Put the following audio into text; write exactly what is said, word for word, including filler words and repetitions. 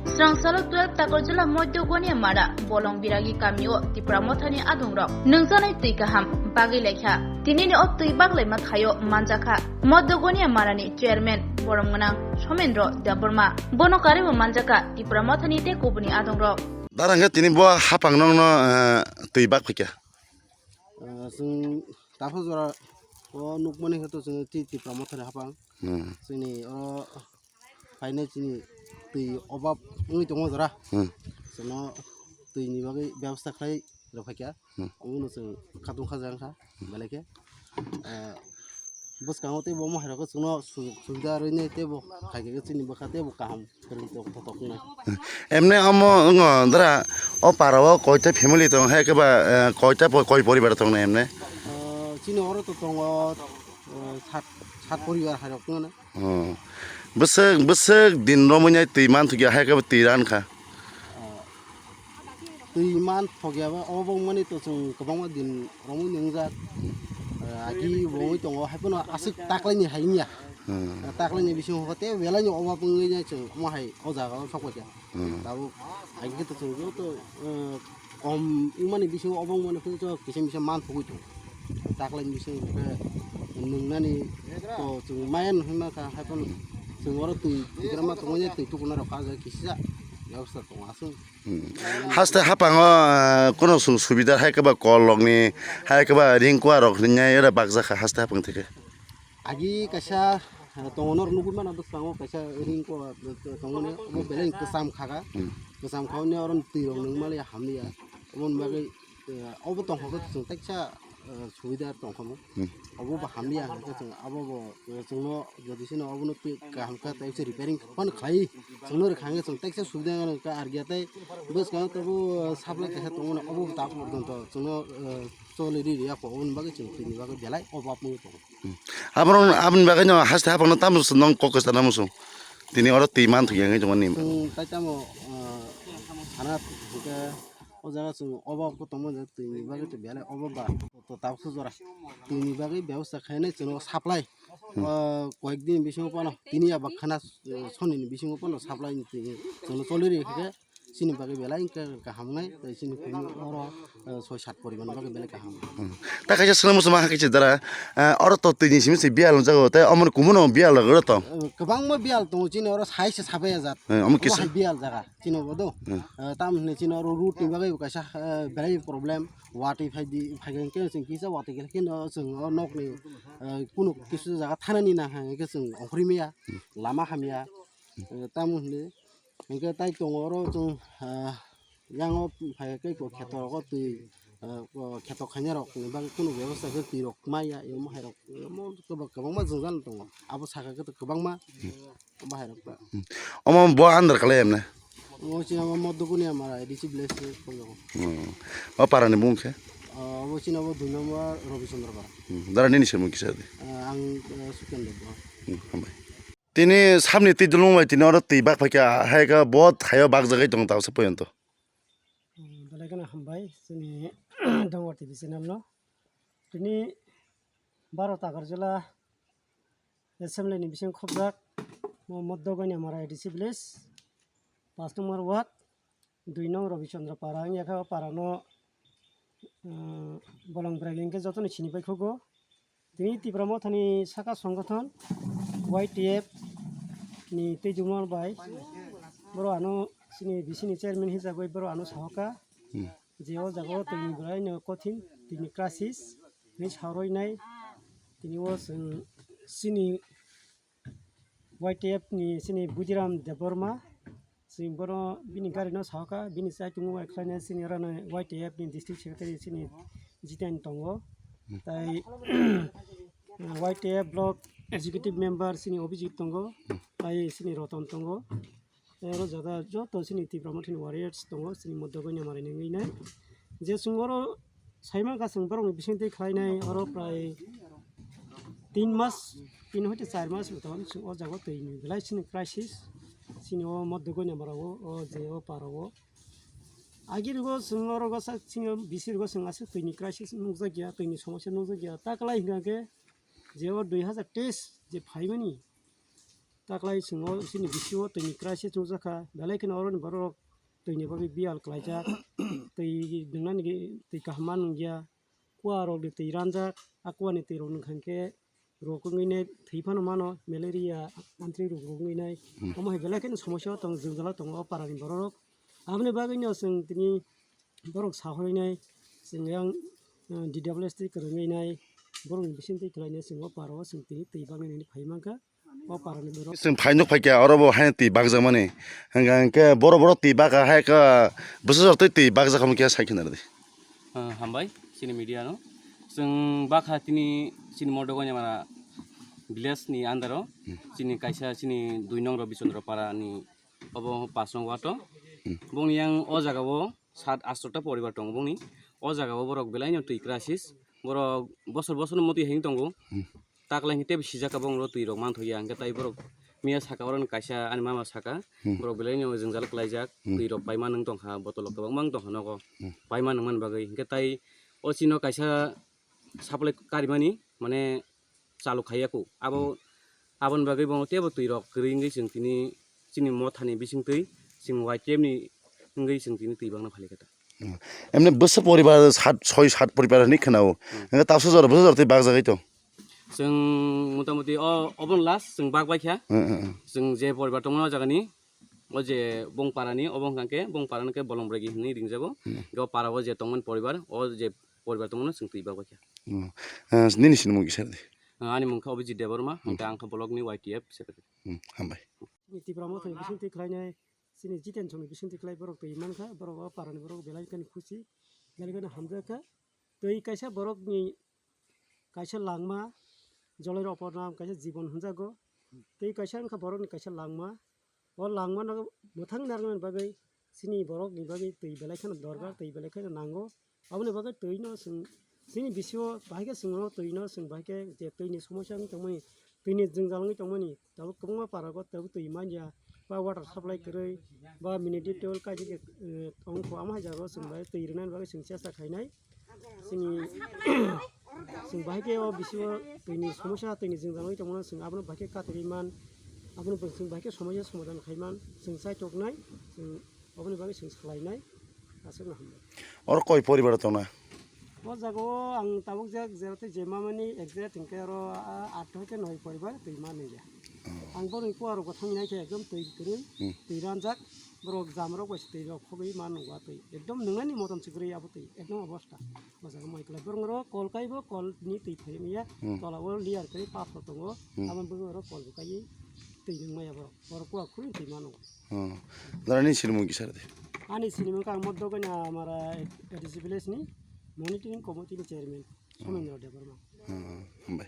Srangsalo twelve Takarjala Modhyogoniya Mara, Bolong Biragi kamio Tipra Mothani adongrok nungjaknai twi kaham bagwi laikha. Tinini o twi baglaima thaio manjakha Modhyogoniya Marani chairman borom gwnang Somendro Debbarma. Bono karwibo manjakha Tipra Mothani tei kubuni adongrok. Dara hwnkhe tini bo hapang nokno, eh, twi bak phaikha. Ah, chwng tapha jora o nukmani khe to chwng twi Tipra Mothani hapang. Hmm. Chini o phainai chini twi obab wngwi tongo jora. Hmm. Chwngno twini bagwi bebostha khlai rw phaikha. Hmm. Omono chwng khatung kha jang kha belai khe. Ah, bwskango tei bo mohairok chwngno su-, subida rwinai tei bo khaikhe chini bwkha tei bo kaham. Kwrwng tong thothok wngnai. Emne omo wngo dara, o para o koita family tong, hai khe ba, eh, koita po-, koi poribar tong na emne? Ah, chini oro to tongo, eh, sat, sat poribar hai rok wngo na. Oh. Bwswk, bwswk din romwi nai twi man thokya, hai khe ba twi ran kha. Ah, twi man thokya ba, obo wngmani to chwng kwbangma din romwi nungjak. Eh, agi bo wngwi tongo, hai phano aswk taklaini hai wngya. Hmm. Eh, taklaini bisingo khe tei belaini obab wngwi nai chwng omo hai o jaga o sok paikha. Hmm. Tabuk agi khe to chwng joto, eh, kom wngmani bisingo obong mani phano to kisa misa man thogwi tongo. Taklaini bisingo khe nungnani to chwng maya no hwnwi mankha, hai phano chwng oro twi tikra ma tongmani twi tukuna rok kha jaga kisa bebostha tongo aswk. Hmm. Haste hapango, eh, kuno su-, subida hai khe ba kol rokni, hai khe ba ring kua rok hwnwi oro bakjakha haste hapang theke. Agi kaisa, eh, tongo nor nugwi mano bwskango kaisa ring kua, eh, tongo ne, obo belai kwcham kha kha. Hmm. Kwcham kha hwnwi oro twi rok nung mali hamya. Obo ni bagwi, eh, obo tong kha khe chwng teksa, eh, subida tong kha mo. Hmm. Obo bo hamya hwnkhe chwng abo bo, eh, chwngno jodi sino obono twi kaham kha tei se repairing phano khlai. Chwngno rwkha hwnkhe chwng teksa subida wngkha argia tei bwskango tabuk, eh, supply kaisa tongmani obo bo tabuk porjonto chwngno, eh, choli ri ri ya kho, oboni bagwi chwng twini bagwi belai obab wngwi tongo. Hmm. Aborok aboni bagwino haste hapangno tamo se nong kok kwchana muchung. Tini oro twi man thokya wngwi tongmani. Chwng tai tamo, ah, sana hwnkhe o jaga chwng obab khe tongmani twini bagwi to belai obab ba to tabukhe jora. Twini bagwi bebosta khainai chwngno supply. Hmm. Ah, koyek din bisingo phano tini ya ba khana, eh, sonini bisingo phano supply ni twi chwngno choli ri khe. Chini bagwi belai wngkha kaham wngnai, tei chini family oro, eh, soi sat poribar ni bagwi belai kaham. Hmm. Ta kaisa swngmung swma hakhe se dara, eh, oro to twi ni simi se biyal wngjak o, tei omo ni kumu no biyal rok oro to? Eh, kwbangma biyal tongo chini oro, sai se sabai ajat. Eh, omo kisa? Omo hai biyal jaga chini bo do. Hmm. Eh, tam hinwi chini oro road ni bagwi bo kaisa, eh, belai problem, watwi phai di, phai khe chwng kisa watwi khe no chwng o nok ni, eh, kunu kisu jaga thanani nang hai khe chwng ongkhorwi maya, lama hamya, eh, tam hinwi. Hingke tai tongo oro chwng, ah, yango phai khe kheto rogo twi, ah, kheto khaina rok ni bagwi kunu bebosta khe twi rok maya, emo hai rok, emo kwbang-, kwbangma jwngjal tongo. Abo saka khe kwbangma bahai rok ta. Hmm. Omo bo under khlai emne? Omo chini omo Modogoniya Mara A D C village se phai jago. Hmm. O para ni bung khe? Ah, obo chini obo dui number Ravi Chandra Para. Hmm. Dara nini se mung kisa di? Ah, ang, ah, Sukendra Bra. Hmm, hambai. Tini samni twi dulung bai tini oro twi bak phaikha, hai khe bo thaio bakjagwi tongo tabuksa poyonto. Belai kheno hambai chini Dongor T V channel no. Tini baro Takarjala assembly ni bising khobjak mo Modogoniya Mara A D C village, paanch number ward. Dui nong Ravi Chandra Para wngya khe o para no, ah, bolong bwrwi hwnkhe jotono sini pai khugo. Tini Tipra Mothani saka songgothon Y T F ni twijwngma bai boro ano chini bisini chairman hisabwi boro ano sahoka. Hmm. Je o jaga o tini bwrwi no kothin tini crisis ni sauroi nai tini o chwng chini Y T F ni chini Budiram Debbarma, chwng bono bini gari no sahoka, bini saichungo bai khlaina chini oroni Y T F ni district secretary chini Jiten tongo, tai Y T F block executive member chini Abhijit tongo, tai chini Roton tongo. Tei oro jaga joto chini Tipra Mothani warriors tongo, chini Modogoniya Mara ni wngwi nai. Je chwng oro saimankha chwng borokni bisingtwi khlainai oro prai tin mas, tin hoite char mas bo tong chwng o jaga twi ni belai chini crisis. Chini o Modogoniya Mara o, o je o para o. Agirgo chwng oro gasa chini bisi rwgo chwng aswk twi ni crisis nukjakya, twi ni somosya nukjakya. Ta kwlai hwnkha khe je o dui hazar teis je phaimani, Taklai chwng o chini bisio twi ni crisis nukjakha, belai kheno oroni borok rok twi ni bagwi biyal klaijak, twi nwngnani twi kaham ma nungya, kua rok ni twi ranjak, a kua ni twi rok nungkha khe rok wngwi nai thwi phano mano, malaria, antri rok wngwi nai. Hmm. Omo hai belai kheno somosya o tong, jwngjal o tongo o para ni borok rok. Aboni bagwi no chwng tini borok sahorwi nai, chwng yang, eh, D W S twi kwrwngwi nai, borok ni bising twi khlai nai, chwng o para o chwng tini twi bagwi nai phai mankha. O para ni borok. Chwng phai nuk phai kha, oro bo haino twi bakjak mani. Hwnkha hwnkhe borok borok twi baka hai kha, bwswk jora twi twi bakjak kha, omo khe sai khna rwdi. Ah, hambai, chini media no. Chwng bakha tini chini Modogoi Mara village ni under o. Hmm. Chini kaisa chini dui nong Robichandra para ni obo pas nong ward o. Hmm. Bongni yang o jaga o sat asto ta poribar tongo bongni. O jaga o borok belai no twi crisis. Borok bosor bosor no motwi heng tongo. Hmm. Taklai hwnkhe teibo sijak kha bongni twi rok manthoya, hwnkhe tai borok miya saka oro kaisa ani mama saka, hmm, borok belai no jwngjal klaijak, hmm, twi rok paima nwng tongkha, botol rok kwbangma wng tongkha nogo, hmm, paima nungmani bagwi, hwnkhe tai o chino kaisa supply karimani, mane, chaluk khaiya kho, abo, hmm, aboni bagwi bo teibo twi rok kwrwi wngwi chwng tini chini mothani bisingtwi chwng Y T F ni wngwi chwng tini twi bakna phai kha ta. Hmm. Emni bwswk poribar sat, soi sat poribar hinwi khwnao. Hmm. Hwnkhe tabsa jora bwswk jora tei bakjagwi tong. Chwng motamoti o, oboni last chwng bak bai kha. Hmm, hmm, hmm. Chwng je poribar tongmani o jagani, o je bong parani, obo hwnkha khe bong parani khe bolong bregi hinwi ringjago. Hmm. Hwnkhe o para o je tongmani poribar, o je poribar tongmani chwng twi bak bai kha. Hmm. Eh, nini sinimung kisa di. Ah, ani mung kha Abhijit Debbarma, hmm, hwnkhe ang kha block ni Y T F secretary. Hmm, hambai. Tipra Motha ni bising twi khlainai. Chini Jiten Chongni bisingtwi khlai borok twi mankha, borok o parani borok belai kheno khusi, belai kheno hamjakha. Twi kaisa borokni kaisa langma, joloi rok pornam kaisa jibon hwnjago. Twi kaisa wngkha borokni kaisa langma. O langmano mwthang narwknani bagwi chini borokni bagwi twi belai kheno dorkar, twi belai kheno nango. Aboni bagwi twino chwng chini bisio bahai khe chwng o twino chwng bahai khe je twini somosya wngwi tongmani, twini jwngjal wngwi tongmani, tabuk kwbangma para o tabuk twi manya, ba water supply kwrwi, ba mini detail kaisa khe, eh, tong kho, amo hai jaga o chwng bahai twi rwnani bagwi chwng chesta khainai. Chini chwng bahai khe o bisio twini somosya, twini jwngjal wngwi tongmano chwng abono bahai khe katirwi man, abono chwng bahai khe somosya somadhan khai man, chwng chaitok nai, chwng oboni bagwi chwng salainai, aswkno hambai. Oro koi poribar tongna? O jaga o ang tabuk jak jera tei je mamani exact hwnkhe oro, ah, aat hoi khe noi poribar twi manliya. Oh. Ang borokni kuarok bo thangwi naikhe ekdom twi kwrwi, hmm, twi ranjak, borok jamrok bai se twi rok khogwi man nukgo twi. Ekdom nwngnani motom se kwrwi abo twi, ekdom obosta. O jaga mai kwlai borok oro kol kaibo kol ni twi phai manya, hmm, tola o layer kwrwi pathor tongo, hmm, aboni bagwi oro kol bo kaiwi twi nung maya borok. Oro kuak khurui twi mano. Hmm. Dara ni sinimung kisa de. Ani sinimung kha ang Modogoi Mara A D C village ni monitoring committee ni chairman, hmm, Somendra Debbarma. Hmm, hambai.